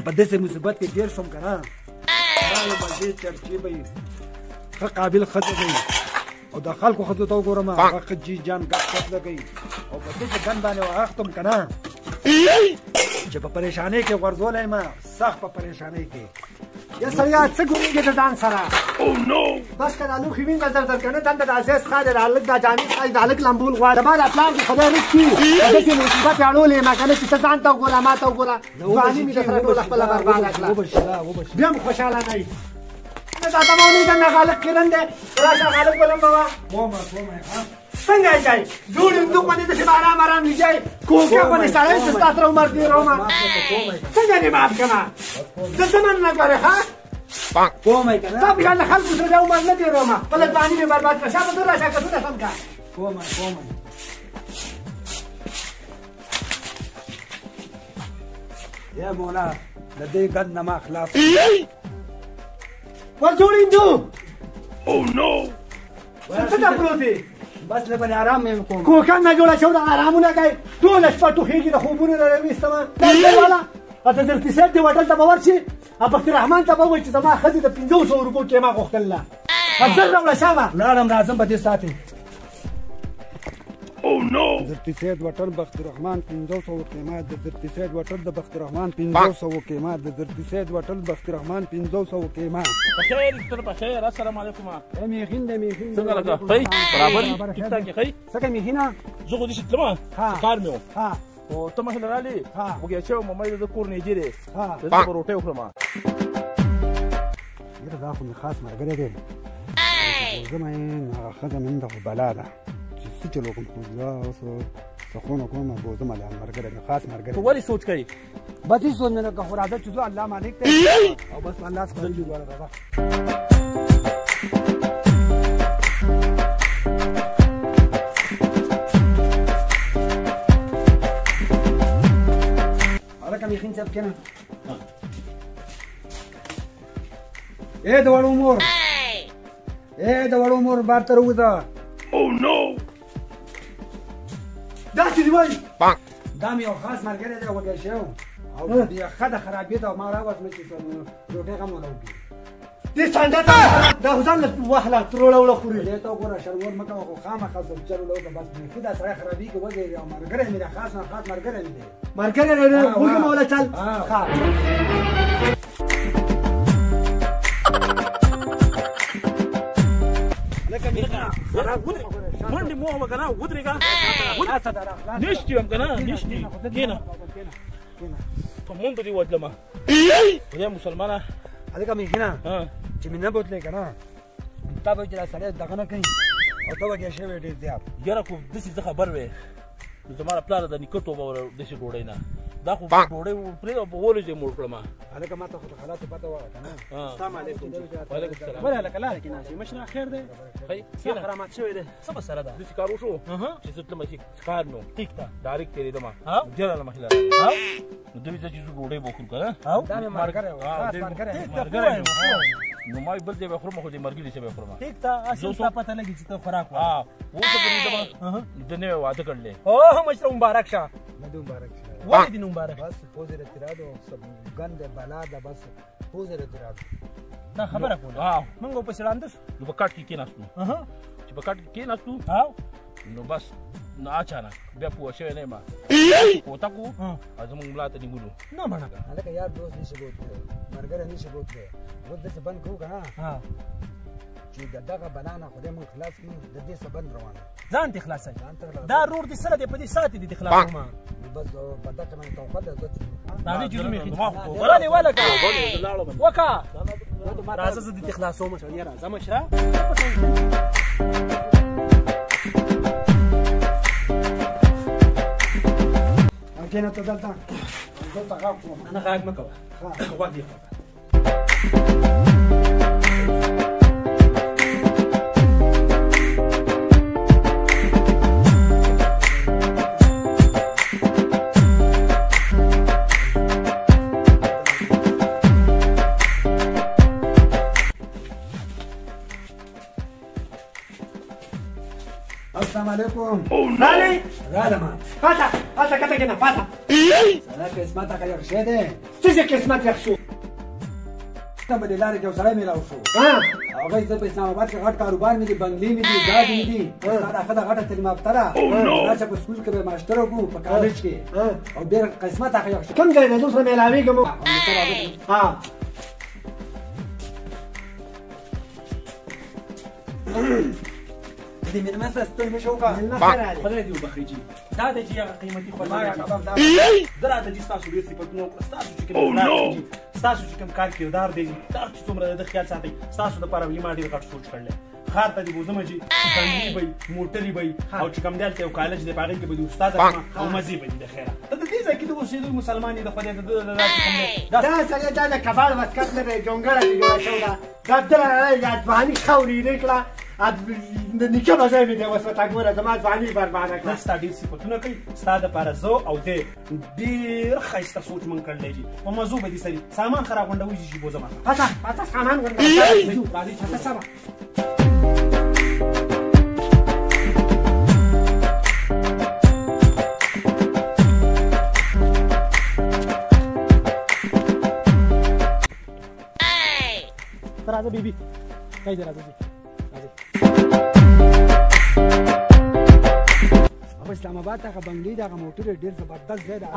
په داسې مصیبت کې ګیر شوم که نه، دا یو مزې چرچې به یې ښه قابل ښځه دی، او د خلکو ښځو ته وګورم هغه ښه جي جان ګپ شپ لګوي، او په داسې ګند باندې واخښتم که نه چې په پریشانۍ کې غورځولی یم، سخت په پریشانۍ کې. یا سړیا څه ګورېږې د ځان سره؟ بس که دا لوښي وینځه زر زر که نه دنده د عزیز ښه دی، د هلک دا جامې ښه دي، د هلک لمبول غواړي. زما دا پلار دې خدای رزق کړي، په داسې مصیبت یې اړولی یم که نه چې ته ځان ته وګوره ما ته وګوره، ځواني مې در سره ټوله خپله برباده کړه، بیا هم خوشحاله نه یې. نه دا ته مې نه هلک قیرن دی، راشه هلک ولمبوه. کومه کومه څنګه یې کوې؟ جوړ هندو غوندې داسې به ارام ارام لیږی، کوکه غوندې سړی چې ستا تر عمر تېرومه، څنګه دې معاف کړمه؟ زه څه مننه ګورې ښه؟ کومه یې که نه تا په له خلکو سره دا عمر نه تېرومه، خپله ځواني مې برباد کړه. شاته ته راشه که څه سم کړه. کومه کومه یا مولا د دې ګند نه ما خلاص ور جوړ هندو. څه ته پروت یې؟ بس له بل آرام مې کوم. کوکه نه جوړه شوه، د آرامونه کوي، ټوله شپه ټوخېږي، د خوبونو نه راویستمه. والا د زرتي صاحب دې هوټل ته به ورشي، بخت الرحمن ته به ووایي چې زما ښځې د 500 روپو قیمه غوښتله، زر راوړه شابه. لاړم راځم په دې ساعت. زرتي سید وټل بخت الرحمن 500 قیمه، د زرتي سید وټل د بخت الرحمن 500 قیمه، د زرتي سید وټل بخت الرحمن 500 قیمه. بخیر تر بخیر، السلام علیکم. ای میخین دی میخین، څنګه لکه ښه برابر ټیک ټاک ښه؟ څه کوې میخینه؟ زه خو داسې تلم کار مې و، خو ته مخې له رالې وږی شوی وم، ما یې د کور نږدې دی، زه به روټۍ وخورم. یاره دا خو مې خاص ملګری دی، زه مې هغه ښځه مې ده خو بلا ده چې څه چل وکړم، خو زه اوس څه خونه کوم، بوځم له ملګری مې خاص ملګری. ته ولې سوچ کوې؟ بس هېڅ سوچ مې نه کوه، خو راځه چې ځو، الله مالک دی او بس الله سپارلي دواړه. راځه هلکه میخین صاحب کښېنه. ای د وړو مور، ای د وړو مور، بار ته راووځه. داسې دې وایي؟ دا مې یو خاص ملګری دی، وږی شوی او بیا ښه د خرابې ده، ما راوستم چې روټۍ هم وله وکړي. دې سنډه ته دا خو ځان له وهله تروړه وړه خوري. دې ته وګوره شرمول مه کوه، خو خامخا څه چل وله وکړه، بس بیخي دا سړی خرابېږي، وږی دی او ملګری مې دی، خاص نه خاص ملګری مې دی. ملګری دی وږی مه وله چل. ښه منډې مو وه که نه ودرېږه، نشتي یم که نه نشتي، کښېنه په منډو دې وژلمه. خدای مسلمانه هلکه میخینه چې مې نه بوتلې که نه تا به چې دا سړی دغه نه کوي او ته وږی شوی ډېر زیات. یاره خو داسې زه خبر وې نو زما د پلار د نیکه توبه وره داسې ډوډۍ نه، دا خو ډوډۍ پرېږده په ولو یې موړ کړم. هلکه ما ته خو د خلاصو پته وه که نه. السلام علیکم. وعلیکم السلام. ولې هلکه لاره کې ناست یې؟ مشره خیر دی، څه خرامات شوی دی؟ څه مسله ده؟ داسې کار وشو چې زه تلم چې کار مې و، ټیک ده، ډایرکټ تېرېدم، ډېره له مخې لاره، نو دوی ته چې زه ډوډۍ به وخورم که نه، دا مې ملګری و، خاص ملګری. نو ما بل ځای به خورم، خو دې ملګري سره به خورم. ټیک ده، هسې ستا پته لګي چې ته خوراک غواړې. اوس پرېږدم، ده نوی واده کړلی. اوه مشره مبارک شه. نه دې مبارک شه. ولې دې مبارک؟ بس پوزې راته رادو، ګند دی بلا ده، بس پوزې راته رادو. دا خبره کوله موږ پسې ړانده شو. نو په کټ کې کېناستو، چې په کټ کې کېناستو نو بس نو اچانک بیا پوه شوی نه یم، کوتک و او زموږ ملا ته نیولو. نه منه هلکه یار دوست نشي بوتلی، ملګری نشي بوتلی، اوس داسې بند کوو که نه چې د دغه بلا نه خدای موږ خلاص کړي، د دې څه بند روان دی. ځان دې خلاصوي، دا رور دې سره دی، په دې ساعت دې خلاصوم. بس په دغه باندې توکل دی. راځه چې زه مې ولې ولکه وکه راځه، زه دې خلاصوم. راځه مشره. کښېنه ته دلته، دلته غږ کوم. نه غږ مه کوه، غوږ دې کوه. السلام علیکم. رالی رالم. پاڅه پاڅه، کته کېنه پاڅه. سړی قسمت هغه یخ شوی دی. څه شي قسمت یخ شو؟ ته به د لارې کې یو سړی میلاو شو. هغه زه په اسلام آباد کې غټ کاروبار مې دي، بنګلې مې دي، ګاډي مې دي. ستا دا ښځه غټه تعلیم یافته ده، راشه په سکول کې به ماسټر وکړو په کالج کې، او ډېر قسمت هغه یخ شو. کوم ځای دی؟ زه سره میلاوېږم. ها دې مېلمه سره ستړي مه شو وکړه. خدای دې وبخښي جي، دا دی چې هغه قیمتي خوراک زه راته جي ستاسو ډېر صفتونه وکړه. ستاسو چې کوم اخلاق دي، ستاسو چې کوم کار کردار دی، تاسو چې څومره د ده خیال ساتئ، ستاسو دپاره به ما ډېر غټ سوچ کړلی. ښار ته دې بوځم جي، بنګلې به وي، موټرې به وي، او چې کوم دی هلته یو کالج دی، په هغې کې به دې استاد کړم او مزې به دي د خیره. ته د دې ځای کې د اوسېدو مسلمان یې، د خدای د ده دا چې کوم دی دا سړی دا د کباړ وسکت نه دی، جونګړه چې جوړه شوې ده، دا دله دا ځواني خاورې یې کړه، د نیکه په ځای مې دی اوس ورته ګوره، زما ځواني برباده کړه. ستا ډېر صفتونه کوي، ستا دپاره زه او دی ډېر ښایسته سوچ مونږ کړلی جي، په مزو به دې سري سامان ښه راغونډوي جي، بوځه ما پاڅه پاڅه سامان غونډوه. راځئ چې پاڅه سمه. ته راځه بیبي، دی راځه جي، راځئ. هغه اسلام آباد ته هغه بنګلې ده، هغه موټر ډېر زبردست ځای ده.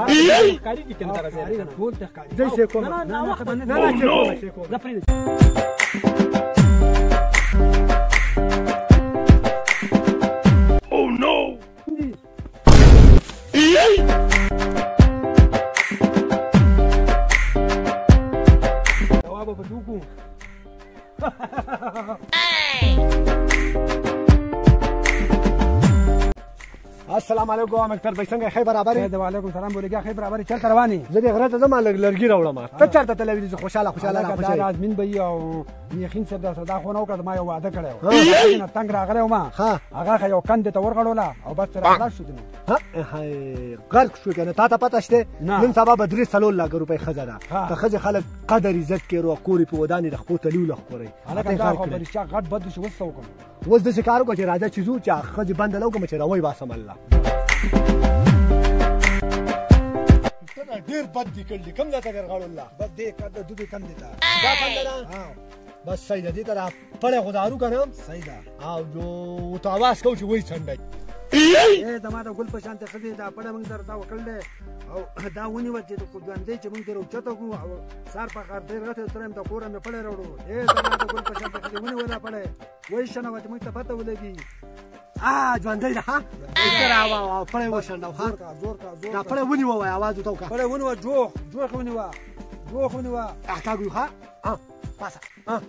ښکاري دي که نه دغه ځای؟ ټول ته ښکاري. زه یې کوم. نه نه نه نه نه نه کوم. زه پرېږده. دوا به پکې وکړو. السلام علیکم اکتر بھائی، څنګه خیر برابر یې؟ وعلیکم سلام بولګیا، خیر برابر. چېرته روان یې؟ زه دې غره ته ځم، لږ لرګي راوړم. ته چېرته تللی وې؟ زه خوشحاله خوشحاله هلکه دا راخوشحاله. رازمین به او میخین صاحب در سره دا خونه وکړه، ما یو وعده کړی و، تنګ راغلی وم، هغه ښه یو کندې ته ورغړوله او بس ترې خلاص شو. غرق شو که نه؟ تا ته پته شته نن سبا به 3-4 لاکه روپۍ ښځه ده، د ښځې خلک قدر عزت کوي او کور یې په ودانې د خپو تلیو له ښکوري. هلکه دا خو په رښتیا غټ بد شو، اوس څه وکړم؟ اوس داسې کار وکړه چې راځه چې ځو، چې ښځې بنده له وکړم چې راویې باسم. الله ته ډېر بد دي کړل، کوم ځای ته درغړوله؟ بس دې کده دوبې کندې ته. دا کنده ده؟ بس صحیح ده، دې ته دا پړی خو دارو که نه؟ صحیح ده. او ورته اواز کوو چې ویې څنډئ. ای زما د ګل په شان ته ښځې، دا پړی موږ درته وکړل دی او دا ونیوه چې ژوندی چې موږ ترې اوچته کړو او سار په ښار ډېر غټ سره یم، د کوره مې پړی راوړو. ای زما د ګل په شان ته ښځې، ونیوه دا پړی، ویې شنوه چې موږ ته پته ولګي. ژوندی ده. ها پړی وشنډه. ها زور کا زور، دا پړی ونیوه، وایه اواز ورته وکړه. پړی ونیوه، جوخ جوخ ونیوه، جوخ ونیوه. احکاږو. ها پاسه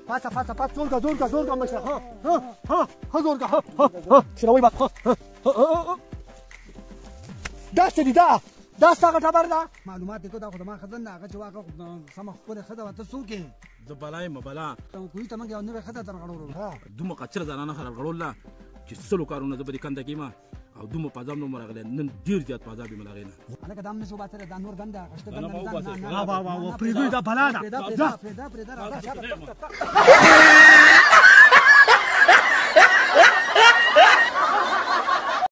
پاسه پاسه پاسه، زور کا زور کا زور کا مشره. ها ها ها ها زور کا. ها ها ها شنوي بس. ها ها دا څه دي؟ دا ستا غټه ټبر ده؟ معلومات دې کو، دا خو زما ښځه نه، هغه چې واقع سمه ښکلې ښځه وه. ته څوک یې؟ زه بلا یم، بلا. کوهي ته موږ یو نوې ښځه درغړولو. دومره قچره زنانه ښه راغړوله چې سلو کارونه زه به دې کنده کې یم او دومره په عذاب نه وم راغلی، نن ډېر زیات په عذاب یم له هغې نه. هلکه دا هم نه شو باسلی، دا نور ګنده غشته دا نه ګنده. به وباسې. نه، وا وا وا، پرېږدئ، دا بلا ده. پرېږده پرېږده پرېږده، راځه شاته.